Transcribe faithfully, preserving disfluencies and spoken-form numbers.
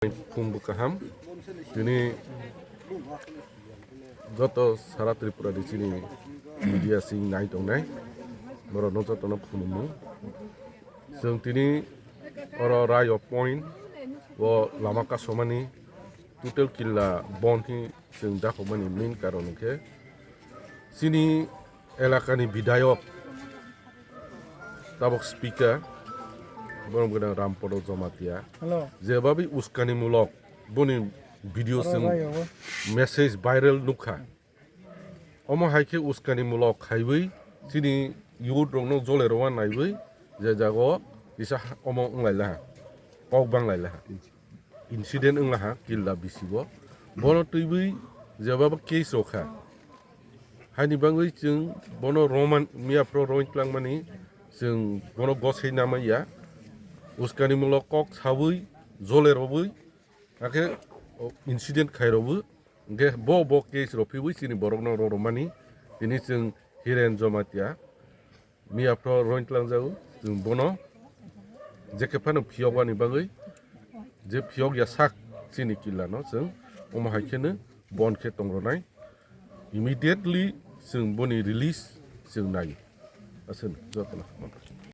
Phung bo kaham. Tini joto sara Tripura ni chini media sing nai tongnai, borok no joto no khulumung. Chwng tini oro Rayo point o lama kasomani total killa bon hi chwng jakhokmani main karon hwnkhe chini elakani bidhayok tabok speaker borom gwnang Rampodo Jomatia jeba bai uskani mulok boni video chwng message viral nukha. Omo hai khe uskani mulok khaiwi chini youth rokno jole rwma naiwi je jago kisa omo wnglai laha, kok banglai laha, incident wnglaha killa bisigo. Bono twiwi jeba bo case rokha. Haini bagwi chwng bono Roman miyaphro roing tlangmani chwng bono gosei namaiya. Uskani mulok kok sawi jole rowi akhe incident khai rowi. Hwnkhe bo bo case rok phiwi chini borokno roromani tini chwng Hiren Jomatia miyaphro roing tlangjago. Chwng bono jekhe phano phiyokmani bagwi je phiyok ya sak chini killa no chwng omo hai kheno bon khe tongronai. Immediately chwng boni release chwng nai. Aswk jotono.